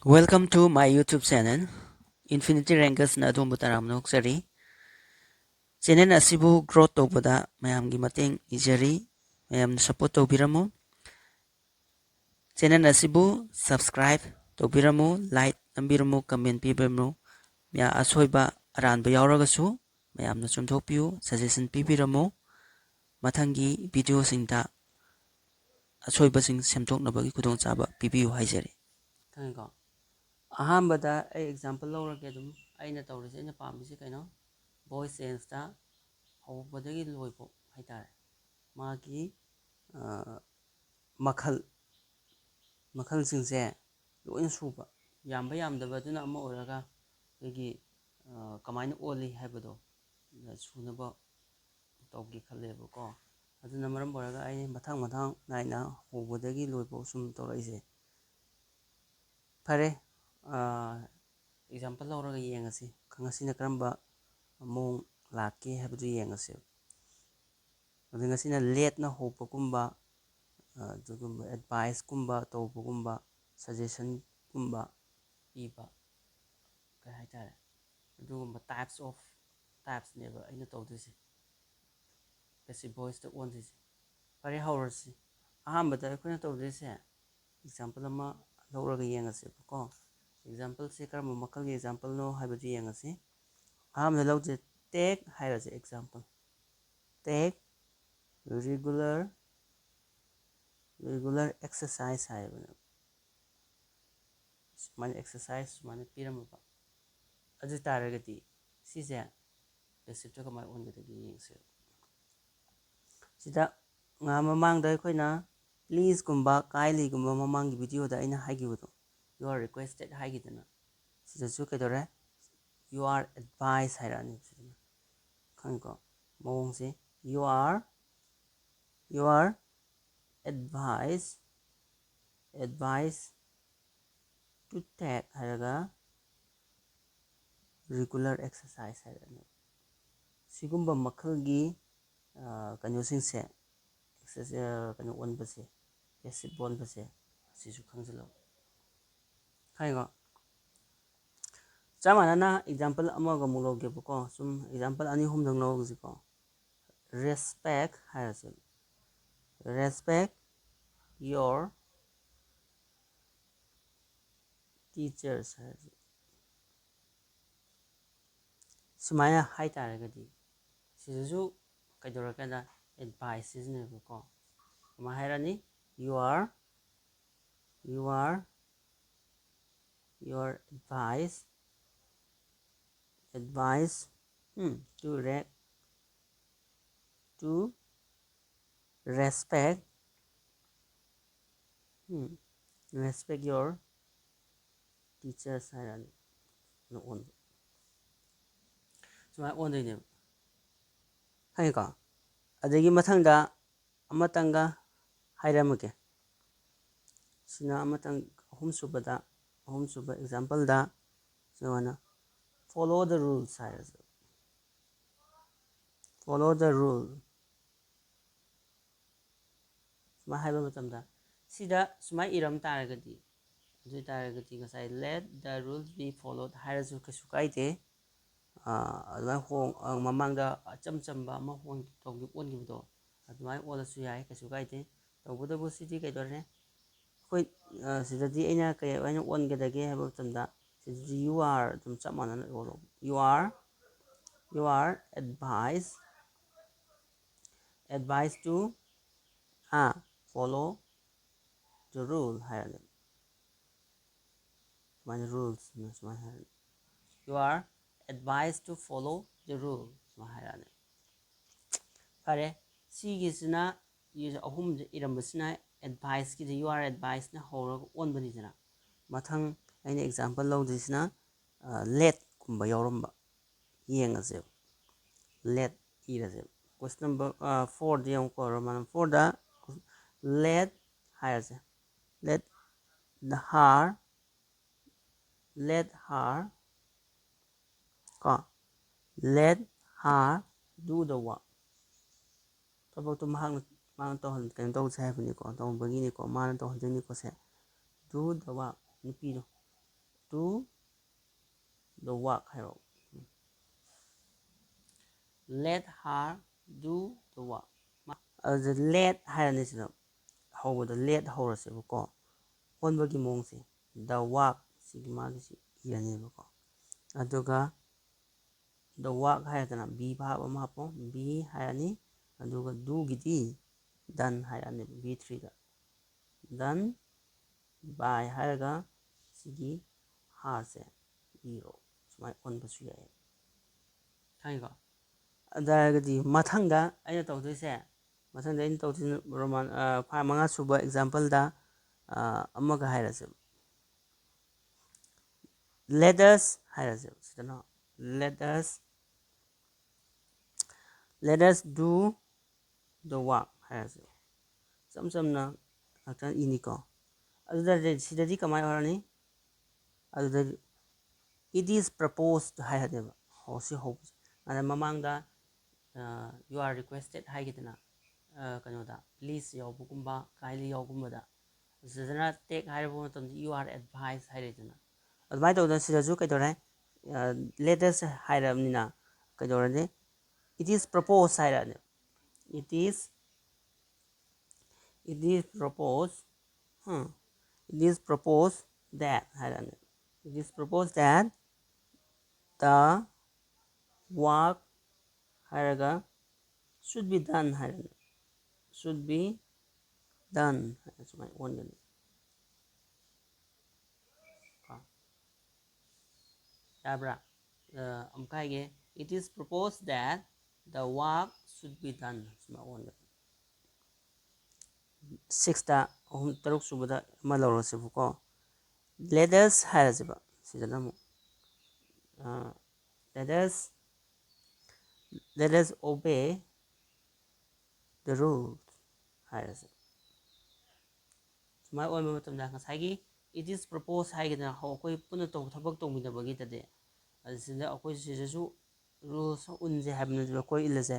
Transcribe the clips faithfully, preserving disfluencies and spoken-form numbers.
Welcome to my YouTube channel. Infinity Rankersꯅ ꯑꯗꯣꯝꯕꯨ ꯇꯔꯥꯝꯅ ꯑꯣꯛꯆꯔꯤ꯫ Channel ꯑꯁꯤꯕꯨ growth ꯇꯧꯕꯗ ꯃꯌꯥꯝꯒꯤ ꯃꯇꯦꯡ ꯅꯤꯖꯔꯤ꯫ ꯃꯌꯥꯝꯅ support ꯇꯧꯕꯤꯔꯝꯃꯨ꯫ Channel ꯑꯁꯤꯕꯨ subscribe ꯇꯧꯕꯤꯔꯝꯃꯨ, like ꯅꯝꯕꯤꯔꯝꯃꯨ, comment ꯄꯤꯕꯤꯔꯝꯃꯨ꯫ ꯃꯌꯥ-, ꯑꯁꯣꯏꯕ ꯑꯔꯥꯟꯕ ꯌꯥꯎꯔꯒꯁꯨ ꯃꯌꯥꯝꯅ ꯆꯨꯝꯊꯣꯛꯄꯤꯌꯨ, suggestion ꯄꯤꯕꯤꯔꯝꯃꯨ꯫ ꯃꯊꯪꯒꯤ videoꯁꯤꯡꯗ ꯑꯁꯣꯏꯕꯁꯤꯡ ꯁꯦꯝꯗꯣꯛꯅꯕꯒꯤ ꯈꯨꯗꯣꯡꯆꯥꯕ ꯄꯤꯕꯤꯌꯨ ꯍꯥꯏꯖꯔꯤ꯫ ꯈꯪꯉꯦꯀꯣ? ꯑꯍꯥꯟꯕꯗ ꯑꯩ example ꯂꯧꯔꯒꯦ꯫ ꯑꯗꯨꯝ ꯑꯩꯅ ꯇꯧꯔꯤꯁꯦ, ꯑꯩꯅ ꯄꯥꯝꯃꯤꯁꯦ ꯀꯩꯅꯣ? Voice changeꯇ ꯍꯧꯕꯗꯒꯤ ꯂꯣꯏꯐꯥꯎ ꯍꯥꯏꯇꯥꯔꯦ, ꯃꯥꯒꯤ, ꯑ, ꯃꯈꯜ, ꯃꯈꯜꯁꯤꯡꯁꯦ ꯂꯣꯏꯅ ꯁꯨꯕ, ꯌꯥꯝꯕ ꯌꯥꯝꯗꯕ ꯑꯗꯨꯅ ꯑꯃ ꯑꯣꯏꯔꯒ, ꯑꯩꯈꯣꯏꯒꯤ, ꯑ, ꯀꯃꯥꯏꯅ ꯑꯣꯜꯂꯤ ꯍꯥꯏꯕꯗꯣ ꯁꯨꯅꯕ ꯇꯧꯒꯦ ꯈꯜꯂꯦꯕꯀꯣ꯫ ꯑꯗꯨꯅ ꯃꯔꯝ ꯑꯣꯏꯔꯒ ꯑꯩ ꯃꯊꯪ ꯃꯊꯪ ꯅꯥꯏꯅ ꯍꯧꯕꯗꯒꯤ ꯂꯣꯏꯐꯥꯎ ꯁꯨꯝ ꯇꯧꯔꯛꯏꯁꯦ꯫ ꯐꯔꯦ, ꯑ, example ꯂꯧꯔꯒ ꯌꯦꯡꯉꯁꯤ꯫ ꯉꯁꯤꯅ ꯀꯔꯝꯕ ꯃꯑꯣꯡ ꯂꯥꯛꯀꯦ ꯍꯥꯏꯕꯗꯨ ꯌꯦꯡꯉꯁꯦ꯫ ꯑꯗꯨ ꯉꯁꯤꯅ ꯂꯦꯠꯅ ꯍꯧꯕꯒꯨꯝꯕ, ꯑ, ꯑꯗꯨꯒꯨꯝꯕ adviceꯀꯨꯝꯕ ꯇꯧꯕꯒꯨꯝꯕ, suggestionꯒꯨꯝꯕ ꯄꯤꯕ, ꯀꯩ ꯍꯥꯏꯇꯥꯔꯦ, ꯑꯗꯨꯒꯨꯝꯕ types of, typesꯅꯦꯕ ꯑꯩꯅ ꯇꯧꯗꯣꯏꯁꯦ, passive voiceꯇ ꯑꯣꯟꯗꯣꯏꯁꯦ꯫ ꯐꯔꯦ, ꯍꯧꯔꯁꯤ꯫ ꯑꯍꯥꯟꯕꯗ ꯑꯩꯈꯣꯏꯅ ꯇꯧꯗꯣꯏꯁꯦ, example ꯑꯃ ꯂꯧꯔꯒ ꯌꯦꯡꯉꯁꯦꯕꯀꯣ꯫ Exampleꯁꯦ ꯀꯔꯝꯕ ꯃꯈꯜꯒꯤ exampleꯅꯣ ꯍꯥꯏꯕꯗꯨ ꯌꯦꯡꯉꯁꯤ꯫ ꯑꯍꯥꯟꯕꯗ ꯂꯧꯁꯦ, take ꯍꯥꯏꯔꯁꯦ example꯫ Take regular, regular exercise ꯍꯥꯏꯕꯅꯦꯕ꯫ ꯁꯨꯃꯥꯏꯅ exercise ꯁꯨꯃꯥꯏꯅ ꯄꯤꯔꯝꯃꯕ꯫ ꯑꯗꯨ ꯇꯥꯔꯒꯗꯤ ꯁꯤꯁꯦ passiveꯇ ꯀꯃꯥꯏꯅ ꯑꯣꯟꯒꯗꯒꯦ ꯌꯦꯡꯁꯦ꯫ ꯁꯤꯗ ꯉꯍꯥꯛ ꯃꯃꯥꯡꯗ ꯑꯩꯈꯣꯏꯅ pleaseꯀꯨꯝꯕ, kindlyꯒꯨꯝꯕ ꯃꯃꯥꯡꯒꯤ videoꯗ ꯑꯩꯅ ꯍꯥꯏꯈꯤꯕꯗꯣ, "You are requested" ꯍꯥꯏꯈꯤꯗꯅ, ꯁꯤꯗꯁꯨ ꯀꯩꯗꯧꯔꯦ? "You are advised" ꯍꯥꯏꯔꯛꯑꯅꯤ ꯁꯤꯗꯅ꯫ ꯈꯪꯉꯤꯀꯣ? ꯃꯑꯣꯡꯁꯦ, "You are, you are advised, advised to take" ꯍꯥꯏꯔꯒ regular exercise ꯍꯥꯏꯔꯛꯑꯅꯤ꯫ ꯁꯤꯒꯨꯝꯕ ꯃꯈꯜꯒꯤ, ꯑ, ꯀꯩꯅꯣꯁꯤꯡꯁꯦ, exercise, ꯑ, ꯀꯩꯅꯣ ꯑꯣꯟꯕꯁꯦ, passive ꯑꯣꯟꯕꯁꯦ, ꯑꯁꯤꯁꯨ ꯈꯪꯖꯤꯜꯂꯣ꯫ ꯈꯪꯉꯤꯀꯣ? ꯆꯞ ꯃꯥꯟꯅꯅ ꯑꯦꯛꯖꯥꯝꯄꯜ ꯑꯃꯒ ꯑꯃꯨꯛ ꯂꯧꯒꯦꯕꯀꯣ, ꯁꯨꯝ ꯑꯦꯛꯖꯥꯝꯄꯜ ꯑꯅꯤ ꯑꯍꯨꯝꯗꯪ ꯂꯧꯔꯒꯁꯤꯀꯣ꯫ Respect ꯍꯥꯏꯔꯁꯦ, "Respect your teachers" ꯍꯥꯏꯔꯁꯦ꯫ ꯁꯨꯃꯥꯏꯅ ꯍꯥꯏꯇꯥꯔꯒꯗꯤ ꯁꯤꯗꯁꯨ ꯀꯩꯗꯧꯔꯀꯥꯟꯗ ꯑꯦꯗꯚꯥꯏꯁ ꯁꯤꯖꯤꯟꯅꯩꯕꯀꯣ꯫ ꯀꯃꯥꯏꯅ ꯍꯥꯏꯔꯅꯤ? "You are, you are, your advice, advice, hmm, to re-, to respect, hmm, respect your teachers" ꯍꯥꯏꯔꯅꯤ꯫ ꯑꯣꯟꯕ꯫ ꯁꯨꯃꯥꯏꯅ ꯑꯣꯟꯗꯣꯏꯅꯦꯕ꯫ ꯈꯪꯉꯦꯀꯣ? ꯑꯗꯒꯤ ꯃꯊꯪꯗ ꯑꯃꯇꯪꯒ ꯍꯥꯏꯔꯝꯃꯒꯦ꯫ ꯁꯤꯅ ꯑꯃꯇꯪ, ꯑꯍꯨꯝꯁꯨꯕꯗ, ꯑꯍꯨꯝꯁꯨꯕ ꯑꯦꯛꯖꯥꯝꯄꯜꯗ ꯁꯨꯃꯥꯏꯅ "Follow the rules" ꯍꯥꯏꯔꯁꯦ꯫ "Follow the rule" ꯁꯨꯃꯥꯏꯅ ꯍꯥꯏꯕ ꯃꯇꯝꯗ, ꯁꯤꯗ ꯁꯨꯃꯥꯏꯅ ꯏꯔꯝ ꯇꯥꯔꯒꯗꯤ, ꯑꯗꯨ ꯑꯣꯏ ꯇꯥꯔꯒꯗꯤ ꯉꯁꯥꯏ "Let the rules be followed" ꯍꯥꯏꯔꯁꯨ ꯀꯩꯁꯨ ꯀꯥꯏꯗꯦ꯫ ꯑꯥ, ꯑꯗꯨꯃꯥꯏꯅ ꯍꯣꯡ-, ꯑꯥ, ꯃꯃꯥꯡꯗ ꯑꯆꯝ ꯆꯝꯕ ꯑꯃ ꯍꯣꯡ-, ꯇꯧꯈꯤꯕ, ꯑꯣꯟꯈꯤꯕꯗꯣ, ꯑꯗꯨꯃꯥꯏꯅ ꯑꯣꯜꯂꯁꯨ ꯌꯥꯏ, ꯀꯩꯁꯨ ꯀꯥꯏꯗꯦ꯫ ꯇꯧꯕꯇꯕꯨ ꯁꯤꯗꯤ ꯀꯩꯗꯧꯔꯦ? ꯑꯩꯈꯣꯏ, ꯑꯥ, ꯁꯤꯗꯗꯤ ꯑꯩꯅ ꯀꯩ ꯑꯣꯏꯅ ꯑꯣꯟꯒꯗꯒꯦ ꯍꯥꯏꯕ ꯃꯇꯝꯗ, ꯁꯤꯗꯗꯤ "You are" ꯑꯗꯨꯝ ꯆꯞ ꯃꯥꯟꯅꯅ ꯑꯣꯜꯂꯣ꯫ "You are, you are advised, advised to, ah, follow the rule" ꯍꯥꯏꯔꯅꯤ꯫ ꯁꯨꯃꯥꯏꯅ ꯔꯨꯜꯁꯅ ꯁꯨꯃꯥꯏꯅ ꯍꯥꯏꯔꯅꯤ, "You are advised to follow the rule" ꯁꯨꯃꯥꯏꯅ ꯍꯥꯏꯔꯛꯑꯅꯤ꯫ ꯐꯔꯦ, ꯁꯤꯒꯤꯁꯤꯅ, ꯑꯍꯨꯝꯁꯦ ꯏꯔꯝꯕꯁꯤꯅ ꯑꯦꯗꯚꯥꯏꯁꯀꯤꯗ "You are advised"ꯅ ꯍꯧꯔꯒ ꯑꯣꯟꯕꯅꯤꯗꯅ꯫ ꯃꯊꯪ ꯑꯩꯅ ꯑꯦꯛꯖꯥꯝꯄꯜ ꯂꯧꯗꯣꯏꯁꯤꯅ, ꯑ, "Let"ꯀꯨꯝꯕ ꯌꯥꯎꯔꯝꯕ ꯌꯦꯡꯉꯁꯦꯕ꯫ "Let" ꯏꯔꯁꯦꯕ꯫ Question number, ꯑ, fourꯗ ꯌꯦꯡꯉꯨꯀꯣ, Roman number fourꯗ "Let" ꯍꯥꯏꯔꯁꯦ꯫ "Let the her, let her" ꯀꯣ, "Let her do the work"꯫ ꯊꯕꯛꯇꯣ ꯃꯍꯥꯛꯅ, ꯃꯥꯅ ꯇꯧꯍꯟ-, ꯀꯩꯅꯣ ꯇꯧꯁꯦ ꯍꯥꯏꯕꯅꯤꯀꯣ, ꯇꯧꯕꯒꯤꯅꯤꯀꯣ, ꯃꯥꯅ ꯇꯧꯍꯟꯗꯣꯏꯅꯤꯀꯣ ꯁꯦ꯫ "Do the work"꯫ ꯅꯨꯄꯤꯗꯣ, do the work ꯍꯥꯏꯔꯣ꯫ Let her do the work. ꯑꯗꯨꯗ let ꯍꯥꯏꯔꯅꯤ ꯁꯤꯗ꯫ ꯍꯧꯕꯗ let ꯍꯧꯔꯁꯦꯕꯀꯣ꯫ ꯑꯣꯟꯕꯒꯤ ꯃꯑꯣꯡꯁꯦ the work ꯁꯤꯒꯤ ꯃꯥꯒꯤꯁꯤ ꯏꯔꯅꯦꯕꯀꯣ꯫ ꯑꯗꯨꯒ the work ꯍꯥꯏꯔꯗꯅ be verb ꯑꯃ ꯍꯥꯞꯄꯣ꯫ Be ꯍꯥꯏꯔꯅꯤ꯫ ꯑꯗꯨꯒ do ꯒꯤꯗꯤ done ꯍꯥꯏꯔꯛꯑꯅꯦꯕ be three the. Done by ꯍꯥꯏꯔꯒ ꯁꯤꯒꯤ her ꯁꯦ ꯏꯔꯣ꯫ ꯁꯨꯃꯥꯏꯅ ꯑꯣꯟꯕꯁꯨ ꯌꯥꯏ꯫ ꯈꯪꯉꯤꯀꯣ? ꯑꯗꯨ ꯑꯣꯏꯔꯒꯗꯤ ꯃꯊꯪꯗ ꯑꯩꯅ ꯇꯧꯗꯣꯏꯁꯦ, ꯃꯊꯪꯗ ꯑꯩꯅ ꯇꯧꯗꯣꯏꯁꯦ Roman, ꯑ, ꯐꯥ-, ꯃꯉꯥ ꯁꯨꯕ example ꯗ, ꯑ, ꯑꯃꯒ ꯍꯥꯏꯔꯁꯦꯕ꯫ Let us ꯍꯥꯏꯔꯁꯦꯕ꯫ ꯁꯤꯗꯅ let us, let us do the work ꯍꯥꯏꯔꯁꯦ꯫ ꯏꯆꯝ ꯆꯝꯅ ꯉꯥꯛꯇꯪ ꯏꯅꯤꯀꯣ꯫ ꯑꯗꯨꯗꯗꯤ ꯁꯤꯗꯗꯤ ꯀꯃꯥꯏꯅ ꯑꯣꯏꯔꯅꯤ? ꯑꯗꯨꯗ it is proposed ꯍꯥꯏꯔꯅꯦꯕ꯫ ꯍꯧ-, ꯁꯤ ꯍꯧꯕꯁꯦ꯫ ꯑꯗ ꯃꯃꯥꯡꯗ, ꯑ, you are requested ꯍꯥꯏꯈꯤꯗꯅ, ꯑ, ꯀꯩꯅꯣꯗ please ꯌꯥꯎꯕꯒꯨꯝꯕ, kindly ꯌꯥꯎꯒꯨꯝꯕꯗ꯫ ꯁꯤꯗꯅ take ꯍꯥꯏꯔꯕ ꯃꯇꯝꯗ you are advised ꯍꯥꯏꯔꯦꯗꯅ꯫ ꯑꯗꯨꯃꯥꯏꯅ ꯇꯧꯗꯅ ꯁꯤꯗꯁꯨ ꯀꯩꯗꯧꯔꯦ? ꯑ, let us ꯍꯥꯏꯔꯕꯅꯤꯅ ꯀꯩꯗꯧꯔꯅꯤ? It is proposed ꯍꯥꯏꯔꯛꯑꯅꯤ꯫ It is, it is proposed, Hum, it is proposed that ꯍꯥꯏꯔꯛꯑꯅꯤ꯫ It is proposed that the work ꯍꯥꯏꯔꯒ should be done ꯍꯥꯏꯔꯛꯑꯅꯤ꯫ Should be done ꯍꯥꯏꯅ ꯁꯨꯃꯥꯏꯅ ꯑꯣꯟꯒꯅꯤ꯫ ꯀꯣ? ꯌꯥꯕ꯭ꯔꯥ? ꯑ, ꯑꯃꯨꯛꯀ ꯍꯥꯏꯒꯦ꯫ It is proposed that the work should be done. ꯁꯨꯃꯥꯏꯅ ꯑꯣꯟꯒꯅꯤ꯫ Six ꯇ ꯑꯍꯨꯝ, ꯇꯔꯨꯛ ꯁꯨꯕꯗ ꯑꯃ ꯂꯧꯔꯁꯦꯕꯀꯣ꯫ Let us ꯍꯥꯏꯔꯁꯦꯕ꯫ ꯁꯤꯗꯅ ꯑꯃꯨꯛ, ꯑ, let us, let us obey the rule ꯍꯥꯏꯔꯁꯦ꯫ ꯁꯨꯃꯥꯏꯅ ꯑꯣꯟꯕ ꯃꯇꯝꯗ ꯉꯁꯥꯏꯒꯤ it is proposed ꯍꯥꯏꯒꯗꯅ ꯍꯧ-, ꯑꯩꯈꯣꯏ ꯄꯨꯟꯅ ꯇꯧ-, ꯊꯕꯛ ꯇꯧꯃꯤꯟꯅꯕꯒꯤꯗꯗꯤ, ꯑꯗꯨ ꯁꯤꯗ ꯑꯩꯈꯣꯏ ꯁꯤꯗꯁꯨ rules ꯎꯟꯁꯦ ꯍꯥꯏꯕ ꯅꯠꯇ꯭ꯔꯣ, ꯑꯩꯈꯣꯏ ꯏꯜꯂꯁꯦ,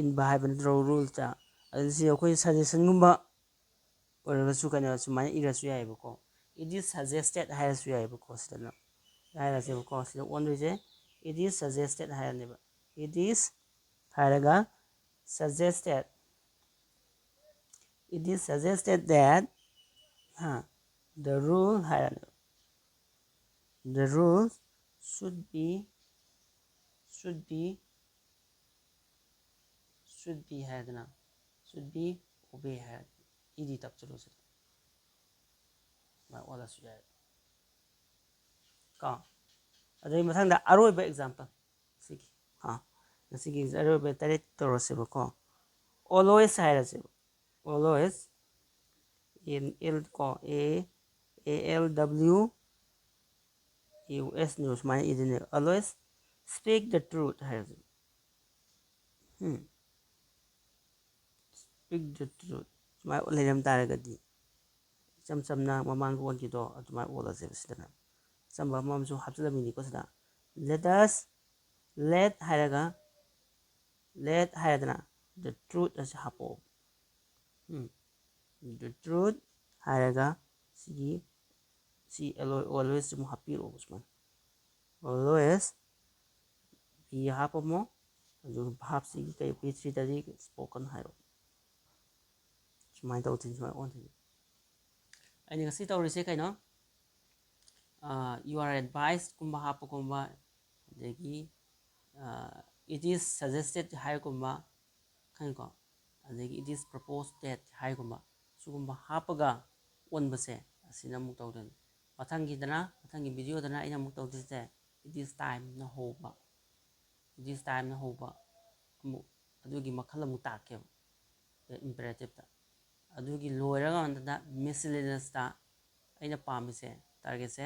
ꯏꯟꯕ ꯍꯥꯏꯕ ꯅꯠꯇ꯭ꯔꯣ rules ꯇ? ꯑꯗꯨ ꯁꯤ ꯑꯩꯈꯣꯏ suggestion ꯒꯨꯝꯕ ꯑꯣꯏꯔꯒꯁꯨ ꯀꯩꯅꯣ ꯁꯨꯃꯥꯏꯅ ꯏꯔꯁꯨ ꯌꯥꯏꯑꯕꯀꯣ꯫ It is suggested ꯍꯥꯏꯔꯁꯨ ꯌꯥꯏꯑꯕꯀꯣ꯫ ꯁꯤꯗꯅ ꯍꯥꯏꯔꯁꯦꯕꯀꯣ꯫ ꯁꯤꯗ ꯑꯣꯟꯗꯣꯏꯁꯦ, it is suggested ꯍꯥꯏꯔꯅꯦꯕ꯫ It is ꯍꯥꯏꯔꯒ suggested, it is suggested that, ꯍꯥ, the rule ꯍꯥꯏꯔꯅꯦꯕ꯫ The rule should be, should be, should be ꯍꯥꯏꯔꯗꯅ, should be obey ꯍꯥꯏꯔꯗꯅ, ed ꯇꯞꯆꯔꯨ ꯁꯤꯗ꯫ ꯁꯨꯃꯥꯏꯅ ꯑꯣꯜꯂꯁꯨ ꯌꯥꯏ ꯀꯣ꯫ ꯑꯗꯨꯒꯤ ꯃꯊꯪꯗ ꯑꯔꯣꯏꯕ example, ꯁꯤꯒꯤ, ꯍꯥ, ꯉꯁꯤꯒꯤ ꯑꯔꯣꯏꯕ ꯇꯔꯦꯠ ꯇꯧꯔꯁꯦꯕꯀꯣ꯫ Always ꯍꯥꯏꯔꯁꯦꯕ꯫ Always, N L ꯀꯣ, A, A L W, U S ꯅꯦꯕ, ꯁꯨꯃꯥꯏꯅ ꯏꯗꯣꯏꯅꯦꯕ꯫ Always speak the truth ꯍꯥꯏꯔꯁꯦ꯫ Um. Speak the truth꯫ ꯁꯨꯃꯥꯏꯅ ꯂꯩꯔꯝ ꯇꯥꯔꯒꯗꯤ, ꯏꯆꯝ ꯆꯝꯅ ꯃꯃꯥꯡꯗ ꯑꯣꯟꯈꯤꯗꯣ ꯑꯗꯨꯃꯥꯏꯅ ꯑꯣꯜꯂꯁꯦꯕ꯫ ꯁꯤꯗꯅ ꯑꯆꯝꯕ ꯑꯃ ꯑꯃꯁꯨ ꯍꯥꯞꯆꯤꯜꯂꯝꯃꯤꯅꯤꯀꯣ ꯁꯤꯗ꯫ Let us, let ꯍꯥꯏꯔꯒ, let ꯍꯥꯏꯔꯗꯅ, the truth ꯑꯁꯤ ꯍꯥꯞꯄꯛꯑꯣ꯫ ꯎꯝ꯫ The truth ꯍꯥꯏꯔꯒ ꯁꯤꯒꯤ, ꯁꯤ always, always ꯑꯃꯨꯛ ꯍꯥꯞꯄꯤꯔꯛꯑꯣꯕ ꯁꯨꯃꯥꯏꯅ꯫ Always be ꯍꯥꯞꯄꯝꯃꯣ꯫ ꯑꯗꯨꯒ verb ꯁꯤꯒꯤ ꯀꯩ, V three ꯗꯗꯤ spoken ꯍꯥꯏꯔꯣ꯫ ꯁꯨꯃꯥꯏꯅ ꯇꯧꯗꯣꯏꯅꯤ, ꯁꯨꯃꯥꯏꯅ ꯑꯣꯟꯗꯣꯏꯅꯤ꯫ ꯑꯩꯅ ꯉꯁꯤ ꯇꯧꯔꯤꯁꯦ ꯀꯩꯅꯣ? ꯑꯥ, you are advised ꯀꯨꯝꯕ ꯍꯥꯞꯄꯒꯨꯝꯕ, ꯑꯗꯒꯤ, ꯑꯥ, it is suggested ꯍꯥꯏꯔꯒꯨꯝꯕ, ꯈꯪꯉꯤꯀꯣ? ꯑꯗꯒꯤ it is proposed that ꯍꯥꯏꯒꯨꯝꯕ, ꯁꯤꯒꯨꯝꯕ ꯍꯥꯞꯄꯒ ꯑꯣꯟꯕꯁꯦ, ꯑꯁꯤꯅ ꯑꯃꯨꯛ ꯇꯧꯗꯣꯏꯅꯤ꯫ ꯃꯊꯪꯒꯤꯗꯅ, ꯃꯊꯪꯒꯤ video ꯗꯅ ꯑꯩꯅ ꯑꯃꯨꯛ ꯇꯧꯗꯣꯏꯁꯦ, it is time ꯅ ꯍꯧꯕ, it is time ꯅ ꯍꯧꯕ ꯑꯃꯨꯛ, ꯑꯗꯨꯒꯤ ꯃꯈꯜ ꯑꯃꯨꯛ ꯇꯥꯛꯀꯦꯕ, imperative ꯇ꯫ ꯑꯗꯨꯒꯤ ꯂꯣꯏꯔꯀꯥꯟꯗ miscellaneous ꯇ ꯑꯩꯅ ꯄꯥꯝꯃꯤꯁꯦ, target ꯁꯦ,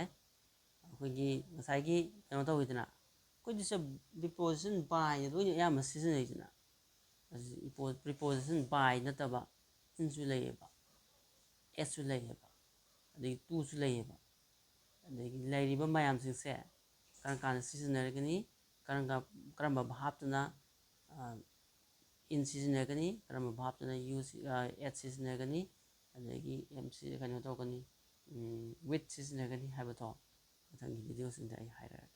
ꯑꯩꯈꯣꯏꯒꯤ ꯉꯁꯥꯏꯒꯤ ꯀꯩꯅꯣ ꯇꯧꯋꯤꯗꯅ, ꯑꯩꯈꯣꯏꯗꯤ ꯁꯦ preposition by ꯅ ꯂꯣꯏꯅ ꯑꯌꯥꯝꯕ ꯁꯤꯖꯤꯟꯅꯩꯗꯅ꯫ ꯑꯗꯨ preposition by ꯅꯠꯇꯕ in ꯁꯨ ꯂꯩꯌꯦꯕ, at ꯁꯨ ꯂꯩꯌꯦꯕ, ꯑꯗꯒꯤ to ꯁꯨ ꯂꯩꯌꯦꯕ꯫ ꯑꯗꯒꯤ ꯂꯩꯔꯤꯕ ꯃꯌꯥꯝꯁꯤꯡꯁꯦ ꯀꯔꯝ ꯀꯥꯟꯗ ꯁꯤꯖꯤꯟꯅꯔꯒꯅꯤ, ꯀꯔꯝ ꯀ-, ꯀꯔꯝꯕ verb ꯇꯨꯅ, ꯑ, in ꯁꯤꯖꯤꯟꯅꯒꯅꯤ, ꯀꯔꯝꯕ verb ꯇꯨꯅ you ꯁꯤ-, ꯑ, at ꯁꯤꯖꯤꯟꯅꯒꯅꯤ, ꯑꯗꯒꯤ am ꯁꯤ ꯀꯩꯅꯣ ꯇꯧꯒꯅꯤ, ꯋꯤꯠ ꯁꯤꯖꯤꯟꯅꯒꯅꯤ ꯍꯥꯏꯕꯗꯣ ꯃꯊꯪꯒꯤ ꯚꯤꯗꯤꯑꯣꯁꯤꯡꯗ ꯑꯩ ꯍꯥꯏꯔꯛꯑꯒꯦ꯫